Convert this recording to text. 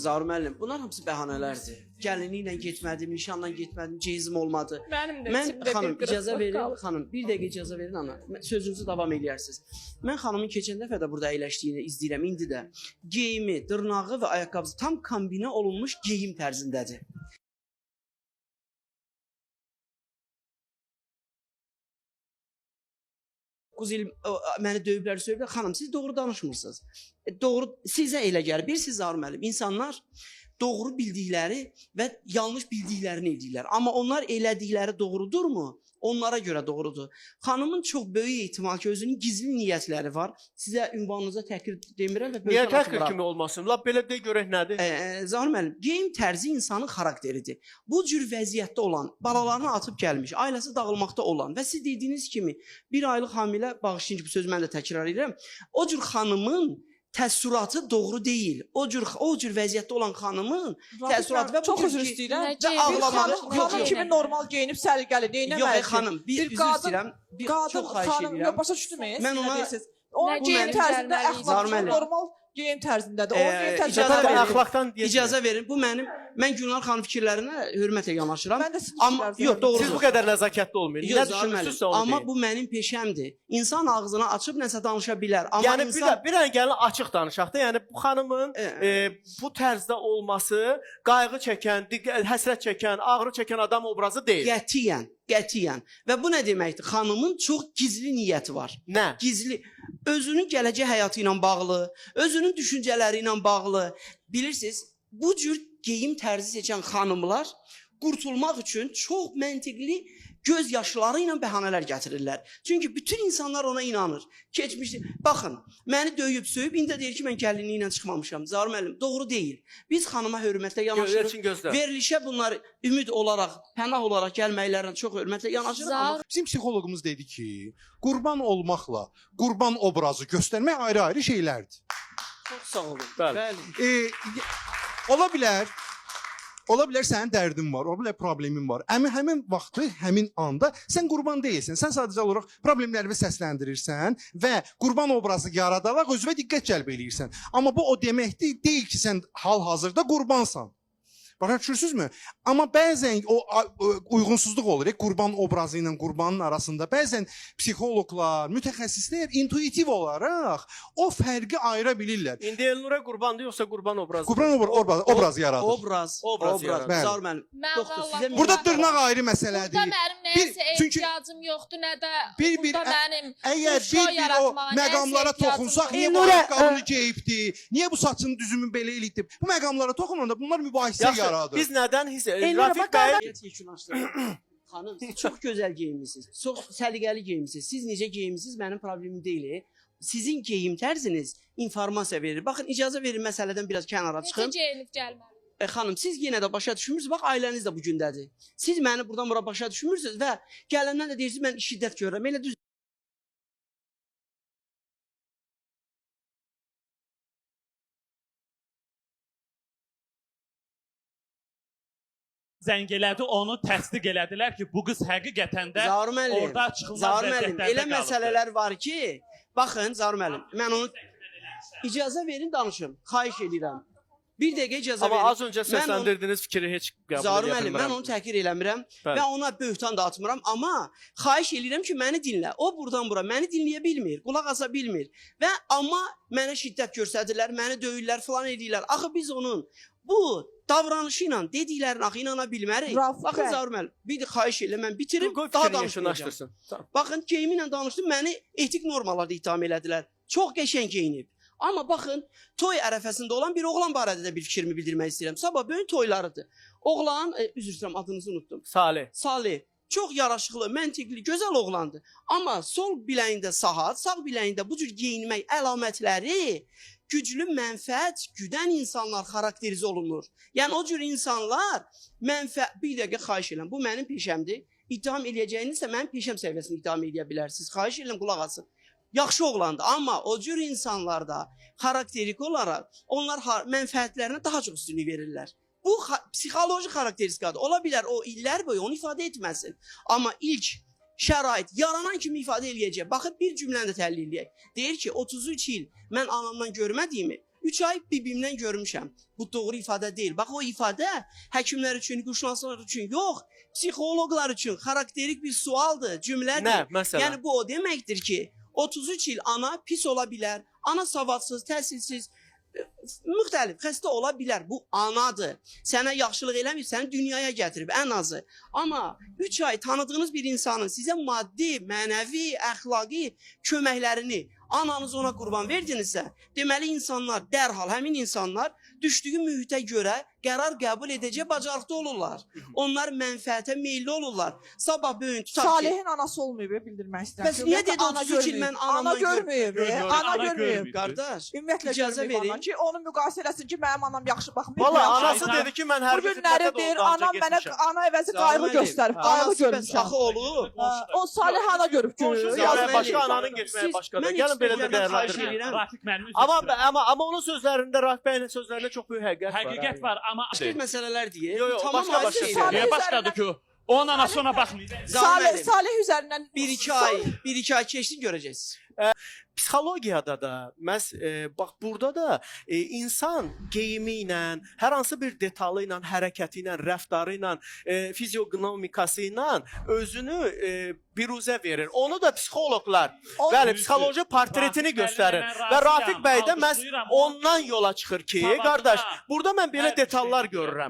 Zaur müəllim, bunlar hamısı bəhanələrdir. Gəlinliklə getmədim, nişanla getmədim, cehizim olmadı. Mənim də Mən içimdə xanım bir icazə qırıqlıq verin, qalıb. xanım bir dəqiqə icazə verin ana. Sözünüzü davam eləyərsiniz. Mən xanımın keçən dəfə də burada əyləşdiyini izləyirəm indi də. Geyimi, dırnağı və ayaqqabısı tam kombinə olunmuş geyim tərzindədir. Il məni döyüblər, söyüblər. Xanım, siz doğru danışmırsınız. Doğru sizə elə gəlir. Bilirsiniz Zaur müəllim, insanlar doğru bildikləri və yanlış bildiklərini edirlər. Amma onlar elədikləri doğrudurmu? Onlara görə doğrudur. Xanımın çox böyük ehtimal ki, özünün gizli niyyətləri var. Sizə ünvanınıza təhqir demirəm və Niyə böhtan təhqir atmıram. kimi olmasın? Lap belə de görək nədir? Zaur müəllim, geyim tərzi insanın xarakteridir. Bu cür vəziyyətdə olan, balalarını atıb gəlmiş, ailəsi dağılmaqda olan və siz dediyiniz kimi bir aylıq hamilə, bağışlayın ki, bu sözü mən də təkrar edirəm. O cür xanımın təəssüratı doğru deyil. O cür vəziyyətdə olan xanımın Rafiq təəssüratı müəllim, və bu çox cür üzr ki- istəyirəm. və Bir ağlamağı xanım, yox, xanım yox. kimi normal geyinib səliqəli, Yox, neynəməli ey ki? xanım, bir, Bir üzr qadın- istəyirəm. Bir, Qadın, çox xahiş xanım, edirəm. yox, başa düşdüm. Mən ona- Onun Bu geyim mənim- tərzində Zaur əxlaq müəllim. normal geyim tərzindədir. Onun geyim tərzində icazə Zaten verin. əxlaqdan deyəcəm. İcazə verin. Bu mənim mən Gülnar xanım fikirlərinə hörmətlə yanaşıram. Mən də sizin Amma fikirlərinizə yox, hörmət doğrudur. Siz bu qədər nəzakətli olmayın. Yox, Nə Zaur müəllim, düşünürsünüzsə onu amma deyin. bu mənim peşəmdir. İnsan ağzını açıb nəsə danışa bilər. Amma Yəni insan bir də bir dənə gəlin açıq danışaq da. Yəni bu xanımın bu tərzdə olması qayğı çəkən, həsrət çəkən, ağrı çəkən adam obrazı deyil. Qətiyyən, qətiyyən. Və bu nə deməkdir? Xanımın çox gizli niyyəti var. Nə? Gizli özünün gələcək həyatı ilə bağlı, özünün düşüncələri ilə bağlı. Bilirsiniz, bu cür geyim tərzi seçən xanımlar qurtulmaq üçün çox məntiqli göz yaşları ilə bəhanələr gətirirlər. Çünki bütün insanlar ona inanır. Keçmişdə baxın, məni döyüb söyüb indi də deyir ki, mən gəlinliklə çıxmamışam. Zaur müəllim, doğru deyil. Biz xanıma hörmətlə yanaşırıq. Elçin gözlə. Verilişə bunlar ümid olaraq, pənah olaraq gəlməklərinə çox hörmətlə yanaşırıq. Amma Bizim psixoloqumuz dedi ki, qurban olmaqla qurban obrazı göstərmək ayrı-ayrı şeylərdir. çox sağ olun. Bəli. Bəli. Ola bilər, ola bilər sənin dərdin var, ola bilər problemin var. Əmi həmin vaxtı, həmin anda sən qurban deyilsən. Sən sadəcə olaraq problemlərini səsləndirirsən və qurban obrazı yaradaraq özünə diqqət cəlb eləyirsən. Amma bu o deməkdir deyil ki, sən hal-hazırda qurbansan. Başa düşürsünüzmü? Amma bəzən o uyğunsuzluq olur, qurban obrazı ilə qurbanın arasında. Bəzən psixoloqlar, mütəxəssislər intuitiv olaraq o fərqi ayıra bilirlər. İndi Elnura qurbandır yoxsa qurban obrazı? Qurban obrazı yaradır. Obraz, Obraz obraz. yaradır. Bəli. Zaur müəllim. Mən Doktor, vallah sizə Burada qurban- dırnaq ayrı məsələdir. Burada mənim nəyəsə çünki- ehtiyacım yoxdur, nə də Bir- burada mənim Əgər şo bir o yaratmağa nəyəsə məqamlara ehtiyacım toxunsaq, yoxdur. niyə bu Elnura, ayaqqabını geyibdi? Niyə bu saçının düzümü belə eləyibdi? Bu məqamlara toxunanda bunlar mübahisə Yaxşı, yaradır. biz nədən hiss Elnura, Rafiq bax, bəy Vəziyyət yekunlaşdırın. Xanım, siz çox gözəl geyinmisiniz. Çox səliqəli geyinmisiniz. Siz necə geyinmisiniz mənim problemim deyil. Sizin geyim tərziniz informasiya verir. Baxın, icazə verin məsələdən biraz kənara Necə çıxım. geyinib gəlməli? Xanım, siz yenə də başa düşmürsünüz. Bax, ailəniz də bu gündədir. Siz məni buradan bura başa düşmürsünüz və gələndən də deyirsiniz mən şiddət görürəm. Elə düz Zəng elədi, onu təsdiq elədilər ki, bu qız həqiqətən də Zaur müəllim, orada çıxılmaz Zaur müəllim, vəziyyətlərdə elə qalıbdı. məsələlər var ki, baxın Zaur müəllim, mən onu icazə verin danışım. Xahiş edirəm. Bir dəqiqə icazə Amma verin. az öncə Mən onu- səsləndirdiyiniz fikri heç qəbul Zaur edə müəllim, mən bilmirəm. onu təhqir eləmirəm Bəli. və ona böhtan da atmıram, amma xahiş eləyirəm ki, məni dinlə. O buradan bura məni dinləyə bilmir, qulaq asa bilmir və amma mənə şiddət göstərirlər, məni döyürlər, filan eləyirlər. Axı biz onun bu davranışı ilə dediklərinə axı inana bilmərik. Rafiq Baxın bəy. Zaur müəllim, bir də xahiş elə mən bitirim, Qoy daha fikrini danışmayacağam. yekunlaşdırsın. Tamam. Baxın, geyimi ilə danışdım, məni etik normalarda ittiham elədilər. Çox qəşəng geyinib. Amma baxın, toy ərəfəsində olan bir oğlan barədə də bir fikrimi bildirmək istəyirəm. Sabah böyük toylarıdır. Oğlan, üzr istəyirəm, adınızı unutdum. Salih. Salih çox yaraşıqlı, məntiqli, gözəl oğlandır. Amma sol biləyində saat, sağ biləyində bu cür geyinmək əlamətləri güclü mənfəət güdən insanlar xarakterizə olunur. Yəni o cür insanlar mənfəət bir dəqiqə xahiş edirəm. Bu mənim peşəmdir. İttiham eləyəcəyinizsə mənim peşəm səviyyəsində ittiham eləyə bilərsiniz. Xahiş edirəm qulaq asın. Yaxşı oğlandır, amma o cür insanlarda xarakterik olaraq onlar mənfəətlərinə daha çox üstünlük verirlər. Bu psixoloji xarakteristikadır. Ola bilər o illər boyu onu ifadə etməsin. Amma ilk şərait yaranan kimi ifadə eləyəcək. Baxın bir cümləni də təhlil eləyək. Deyir ki, 33 il mən anamdan görmədiyimi 3 ay bibimdən görmüşəm. Bu doğru ifadə deyil. Bax o ifadə həkimlər üçün, hüquqşünaslar üçün yox, psixoloqlar üçün xarakterik bir sualdır, cümlədir. Nə məsələn? Yəni bu o deməkdir ki, 33 il ana pis ola bilər, ana savadsız, təhsilsiz, müxtəlif xəstə ola bilər. Bu anadır. Sənə yaxşılıq eləməyib, səni dünyaya gətirib ən azı. Amma 3 ay tanıdığınız bir insanın sizə maddi, mənəvi, əxlaqi köməklərini ananız ona qurban verdinizsə, deməli insanlar dərhal həmin insanlar düşdüyü mühitə görə qərar qəbul edəcək bacarıqda olurlar. Onlar mənfəətə meyilli olurlar. Sabah bu gün tutaq ki, Salihin anası olmayıb, bildirmək istəyirəm. Bəs niyə dedi Ümumiyyətlə, ana 33 il görməyib. mən anamdan Ana görməyib, Görmür, ana ana görməyib. görməyib. qardaş, Ümumiyyətlə İcazə görməyib verin. ana ki, onu müqayisə eləsin ki, mənim anam yaxşı baxmayıb. Valla yaxşı anası baxmayıb. dedi ki, mən Bu hərbi günləri xidmətə də deyir, ondan anam mənə getmişəm. ana əvəzi Zalim qayğı müəllim, göstərib, qayğı anası bəs görmüşəm. axı olub. Ha, O Salih ana görüb ki, Qonşu Yazıq ziyarət müəllim. başqa ananın getməyi Siz- başqadır. mən Gəlin belə də ekspertlərdən xahiş dəyərləndirməyək. edirəm. Rafiq müəllim üzr Amma istəyirəm. amma amma onun sözlərində Rafiq bəyin sözlərində çox böyük həqiqət var. Həqiqət var, amma Başqa bir məsələlər deyir. Yo, yo, Tamam başqa ayrı başqa şeydir. şey. Salih niyə başqadır ki? Onun anası ona baxmayıb. Zalim Salih, müəllim, Salih üzərindən bir-iki ay, bir-iki ay keçsin görəcəksiniz. Psixologiyada da məhz bax burada da insan geyimi ilə, hər hansı bir detalı ilə, hərəkəti ilə, rəftarı ilə, fizioqnomikası ilə özünü biruzə verir. Onu da psixoloqlar, bəli, psixoloji portretini Rafiq göstərir. müəllimə mən Və Rafiq razıyam, bəy də məhz alqışlayıram. ondan yola çıxır ki, Savadına, qardaş, burada mən belə hər bir detallar şeydə. görürəm.